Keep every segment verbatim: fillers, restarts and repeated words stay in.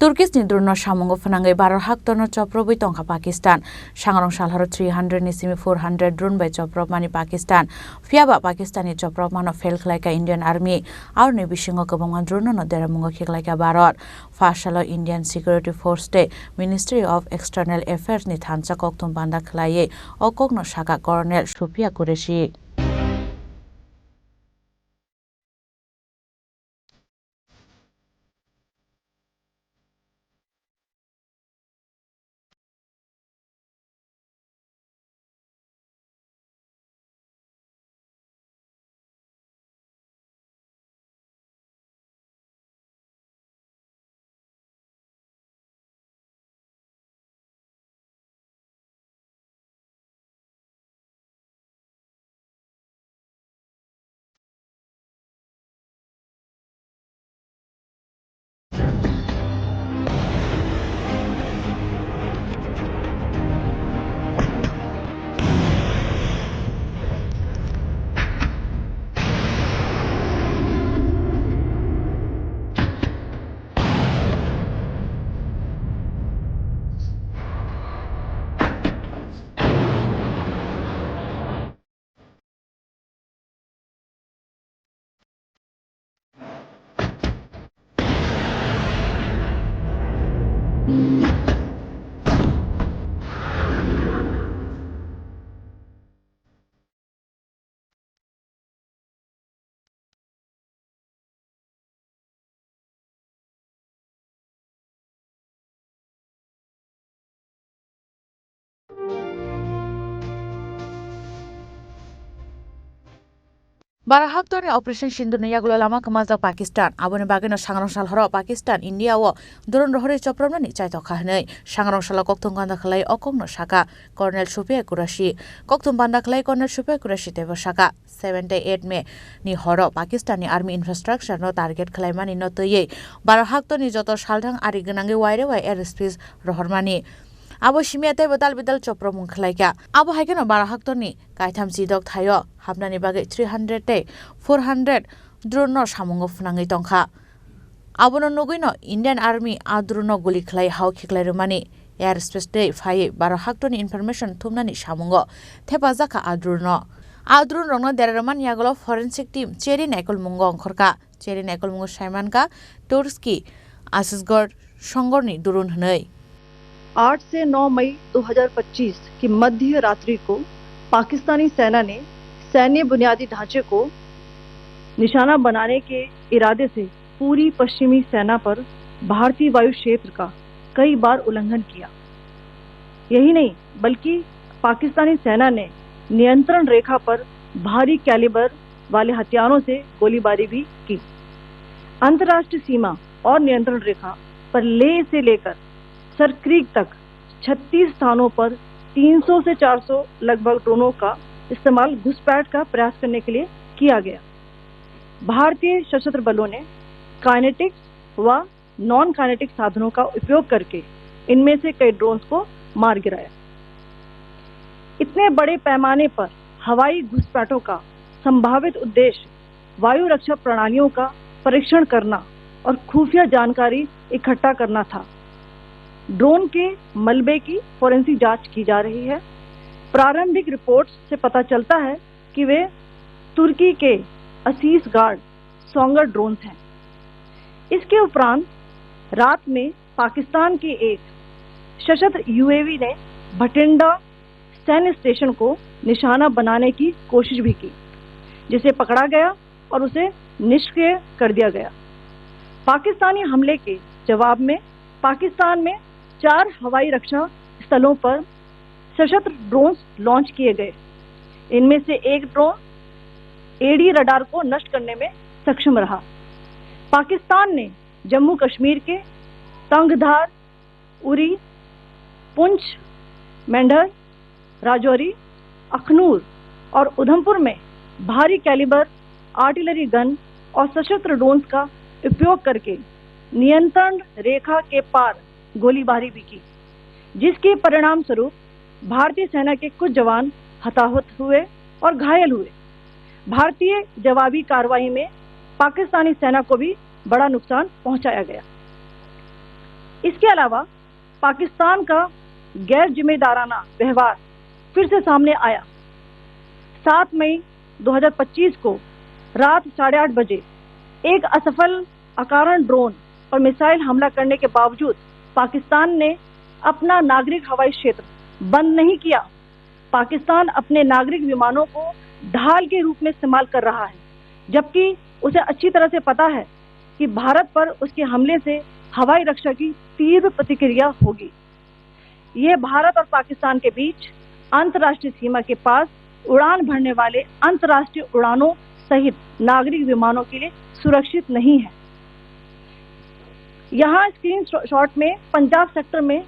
Turkish ni drone no samungo phwnangwi Bharat haktorno choprobwi tongkha Pakistan. Sangrong salhoro three hundred ni simi four hundred drone bai choprobmani Pakistan. Phiyaba Pakistan ni choprobmano fail khlaikha Indian Army. Aroni bisingo kwbangma drone no deramungo khiklaikha Bharat. Pha salo Indian Security Force tei Ministry of External Affairs ni thansa kokthum panda khlaiwi o kokno sakha Colonel Supriya Qureshi. Bharat haktorni Operation Sindoor ni yagulo lama kwmajak Pakistan. Aboni bagwino sangrong salhoro Pakistan India o drone rohorwi chopropnani chaitokha hwnwi sangrong salo kokthum panda khlai o kokno sakha Colonel Supriya Qureshi. Kokthum panda khlai Colonel Supriya Qureshi teibo sakha, seven tei eight May ni horo Pakistan ni army infrastructure no target khlaimani no twiwi Bharat haktorni joto salthang ari gwnangwi waire wai air space rohormani. Abo simi teibo dal bidal chopropmung khlaikha. Abo hai kheno Bharat haktorni kaitham chidok thaio hapnani bagwi three hundred tei four hundred drone no samungo phwnangwi tongkha. Abono nugwino Indian Army a drone no guli khlai hao khiklai rwmani. Air space tei phaiwi Bharat haktorni information thumnani samungo thepajakha a drone no. A drone rokno dera rwmani yagulo forensic team cherwi naikolmungo ongkhorkha. Cherwi naikolmungo saimankha Turkey Asisgor songorni drone hwnwi. आठ से नौ मई दो हज़ार पच्चीस की मध्य रात्रि को पाकिस्तानी सेना ने सैन्य बुनियादी ढांचे को निशाना बनाने के इरादे से पूरी पश्चिमी सेना पर भारतीय वायु क्षेत्र का कई बार उल्लंघन किया। यही नहीं, बल्कि पाकिस्तानी सेना ने नियंत्रण रेखा पर भारी कैलिबर वाले हथियारों से गोलीबारी भी की। अंतर्राष्ट्रीय सीमा और नियंत्रण रेखा पर लेह से लेकर सरक्रीक तक छत्तीस स्थानों पर तीन सौ से चार सौ लगभग ड्रोनों का इस्तेमाल घुसपैठ का प्रयास करने के लिए किया गया। भारतीय सशस्त्र बलों ने काइनेटिक व नॉन काइनेटिक साधनों का उपयोग करके इनमें से कई ड्रोन्स को मार गिराया। इतने बड़े पैमाने पर हवाई घुसपैठों का संभावित उद्देश्य वायु रक्षा प्रणालियों का परीक्षण करना और खुफिया जानकारी इकट्ठा करना था। ड्रोन के मलबे की फोरेंसिक जांच की जा रही है। प्रारंभिक रिपोर्ट्स से पता चलता है कि वे तुर्की के असीस गार्ड सॉन्गर ड्रोन्स हैं। इसके उपरांत रात में पाकिस्तान के एक सशस्त्र यूएवी ने भटिंडा सैन्य स्टेशन को निशाना बनाने की कोशिश भी की, जिसे पकड़ा गया और उसे निष्क्रिय कर दिया गया। पाकिस्तानी हमले के जवाब में पाकिस्तान में चार हवाई रक्षा स्थलों पर सशस्त्र ड्रोन्स लॉन्च किए गए। इनमें से एक ड्रोन एडी रडार को नष्ट करने में सक्षम रहा। पाकिस्तान ने जम्मू कश्मीर के तंगधार, उरी, पुंछ, मेंढर, राजौरी, अखनूर और उधमपुर में भारी कैलिबर आर्टिलरी गन और सशस्त्र ड्रोन्स का उपयोग करके नियंत्रण रेखा के पार गोलीबारी भी की, जिसके परिणाम स्वरूप भारतीय सेना के कुछ जवान हताहत हुए और घायल हुए। भारतीय जवाबी कार्रवाई में पाकिस्तानी सेना को भी बड़ा नुकसान पहुंचाया गया। इसके अलावा पाकिस्तान का गैर जिम्मेदाराना व्यवहार फिर से सामने आया। सात मई दो हज़ार पच्चीस को रात साढ़े आठ बजे एक असफल अकारण ड्रोन और मिसाइल हमला करने के बावजूद पाकिस्तान ने अपना नागरिक हवाई क्षेत्र बंद नहीं किया। पाकिस्तान अपने नागरिक विमानों को ढाल के रूप में इस्तेमाल कर रहा है, जबकि उसे अच्छी तरह से पता है कि भारत पर उसके हमले से हवाई रक्षा की तीव्र प्रतिक्रिया होगी। ये भारत और पाकिस्तान के बीच अंतर्राष्ट्रीय सीमा के पास उड़ान भरने वाले अंतर्राष्ट्रीय उड़ानों सहित नागरिक विमानों के लिए सुरक्षित नहीं है। यहाँ स्क्रीन शॉट में पंजाब सेक्टर में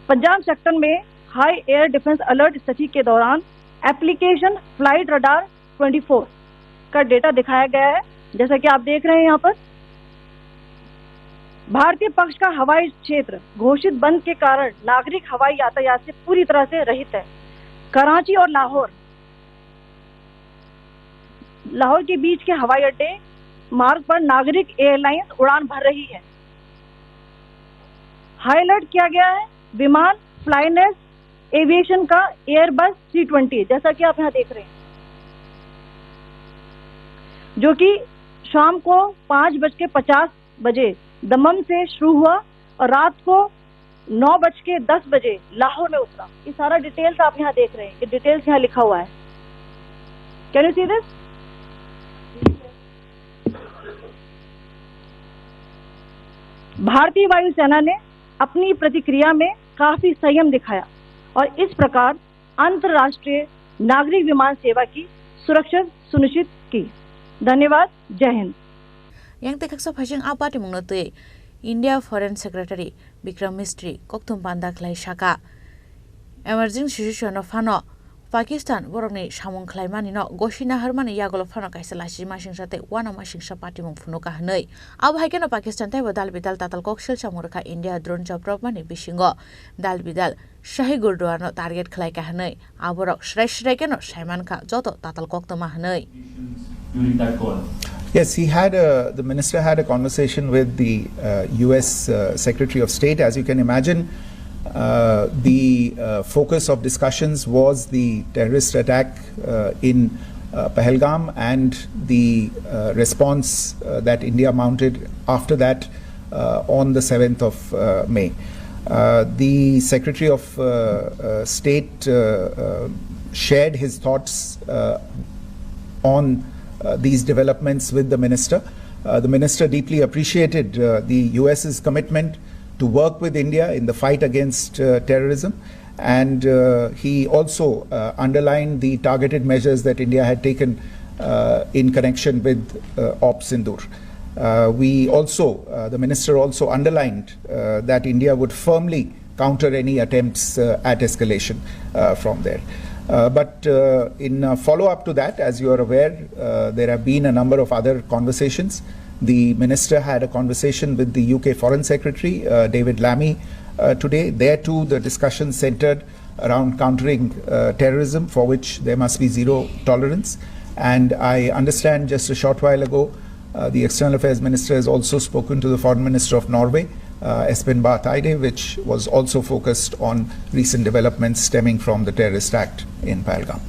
पंजाब सेक्टर में हाई एयर डिफेंस अलर्ट स्थिति के दौरान application flight radar twenty four का डेटा दिखाया गया है, जैसा कि आप देख रहे हैं यहाँ पर। भारतीय पक्ष का हवाई क्षेत्र घोषित बंद के कारण नागरिक हवाई यातायात से पूरी तरह से रहित है। कराची और लाहौर, लाहौर के बीच के हवाई अड्डे मार्ग पर नागरिक एयरलाइंस उड़ान भर रही है। हाई अलर्ट किया गया है विमान फ्लाइनेस एविएशन का एयरबस थ्री ट्वेंटी, जैसा कि आप यहाँ देख रहे हैं, जो कि शाम को पाँच बज के पचास बजे दमम से शुरू हुआ और रात को नौ बज के दस बजे लाहौर में उतरा। ये सारा डिटेल्स आप यहाँ देख रहे हैं, ये डिटेल्स यहाँ लिखा हुआ है। Can you see this? भारतीय वायुसेना ने अपनी प्रतिक्रिया में काफी संयम दिखाया और इस प्रकार अंतर्राष्ट्रीय नागरिक विमान सेवा की सुरक्षा सुनिश्चित की। धन्यवाद। जय Hind. Yang tei khaksa phaising a patimungno twi India Foreign Secretary Bikram Misri kokthum panda khlai saka, emergency situation no phano Pakistan borokni samung khlaimani no gosina harmani yagulo phano kaisa lachima singsa tei uanama singsa patimung phunuka hwnwi. Abo hai kheno Pakistan teibo dal bidal tatal koksil samung rwkha India drone chopropmani bisingo dal bidal Shahi Gurdwara no target khlaika hwnwi. Aborok srai srai kheno saimankha joto tatal koktwma hwnwi. During that call. Yes, he had a, the minister had a conversation with the uh, U S uh, Secretary of State. As you can imagine, uh, the uh, focus of discussions was the terrorist attack uh, in uh, Pahalgam and the uh, response uh, that India mounted after that uh, on the seventh of uh, May. Uh, the Secretary of uh, uh, State uh, uh, shared his thoughts uh, on uh, these developments with the minister. Uh, the minister deeply appreciated uh, the U S's commitment to work with India in the fight against uh, terrorism, and uh, he also uh, underlined the targeted measures that India had taken uh, in connection with uh, Op Sindoor. Uh, we also, uh, the minister also underlined uh, that India would firmly counter any attempts uh, at escalation uh, from there. Uh, but uh, in uh, follow up to that, as you are aware, uh, there have been a number of other conversations. The minister had a conversation with the U K Foreign Secretary, uh, David Lammy, uh, today. There too, the discussion centered around countering uh, terrorism, for which there must be zero tolerance. And I understand just a short while ago, uh, the External Affairs Minister has also spoken to the Foreign Minister of Norway, uh, Espen Barth Eide, which was also focused on recent developments stemming from the terrorist act in Pahalgam.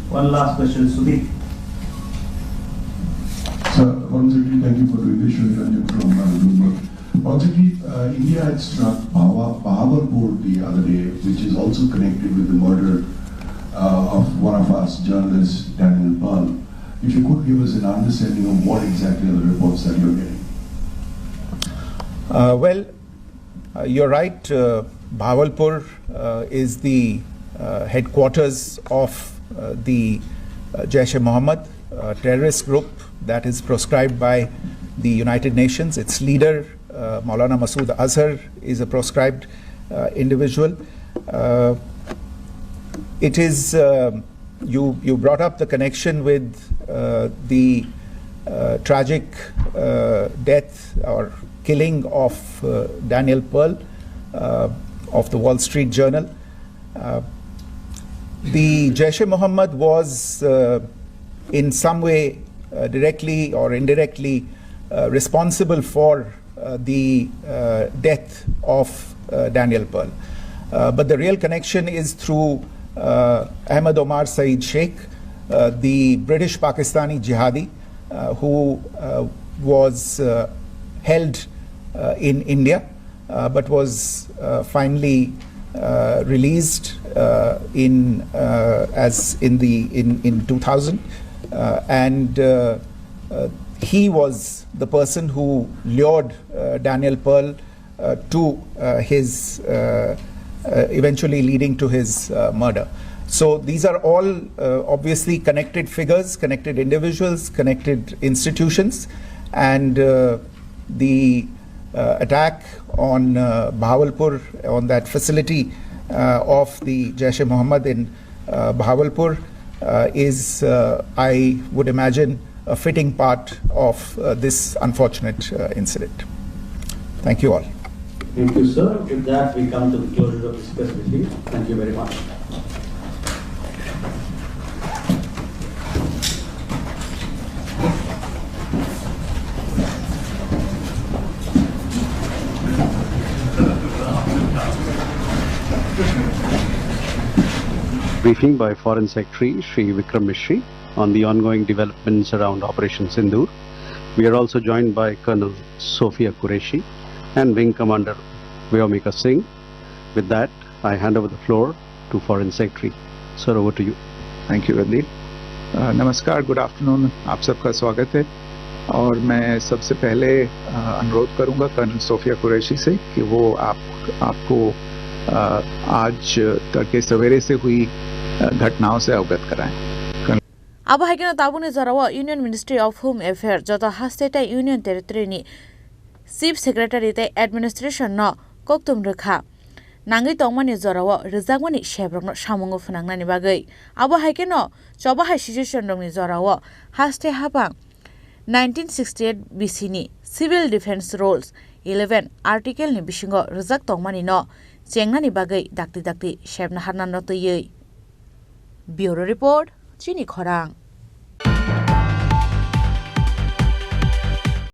One last question, Sudip. Sir, once again, thank you for doing this show. Ranjan from uh, Bloomberg. Once again, uh, India had struck Bhawa- Bahawalpur the other day, which is also connected with the murder uh, of one of us, journalist Daniel Pearl. If you could give us an understanding of what exactly are the reports that you're getting. Uh, well, uh, you're right. Uh, Bahawalpur uh, is the uh, headquarters of uh, the uh, Jaish-e-Mohammed uh, terrorist group that is proscribed by the United Nations. Its leader, uh, Maulana Masood Azhar, is a proscribed uh, individual. Uh, it is uh, you you brought up the connection with uh, the uh, tragic uh, death or killing of uh, Daniel Pearl uh, of the Wall Street Journal. Uh, the Jaish-e-Mohammed was uh, in some way uh, directly or indirectly uh, responsible for uh, the uh, death of uh, Daniel Pearl. Uh, but the real connection is through uh, Ahmed Omar Saeed Sheikh, uh, the British Pakistani jihadi uh, who uh, was uh, held uh, in India uh, but was uh, finally uh, released uh, in uh, as in the in in two thousand, uh, and uh, uh, he was the person who lured uh, Daniel Pearl uh, to uh, his uh, uh, eventually leading to his uh, murder. So these are all uh, obviously connected figures, connected individuals, connected institutions, and uh, the uh, attack on uh, Bahawalpur, on that facility uh, of the Jaish-e-Mohammed in uh, Bahawalpur, uh, is, uh, I would imagine, a fitting part of uh, this unfortunate uh, incident. Thank you all. Thank you, sir. With that, we come to the closure of this press briefing. Thank you very much. Briefing by Foreign Secretary Shri Vikram Misri on the ongoing developments around Operation Sindoor. We are also joined by Colonel Sophia Qureshi and Wing Commander Vyomika Singh. With that, I hand over the floor to Foreign Secretary. Sir, over to you. Thank you, Randeep. Uh, नमस्कार, good afternoon, आप सबका स्वागत है। और मैं सबसे पहले uh, अनुरोध करूंगा कर्नल सोफिया कुरैशी से कि वो आप आपको uh, आज तड़के सवेरे से हुई uh, घटनाओं से अवगत कराएं। Abo hai kheno tabukni jorao Union Ministry of Home Affairs joto haste tei Union Territory ni Chief Secretary tei Administration no kokthum rwkha. Nangwi tongmani jorao rwjakmani sebrokno samungo phwnangnani bagwi. Abo hai kheno choba hai situation rokni jorao haste hapang nineteen sixty-eight B C ni Civil Defence Rules eleven article ni bisingo rwjak tongmani no chengnani bagwi dakti dakti sebna harna no twiwi. Bureau Report, Chini Khorang.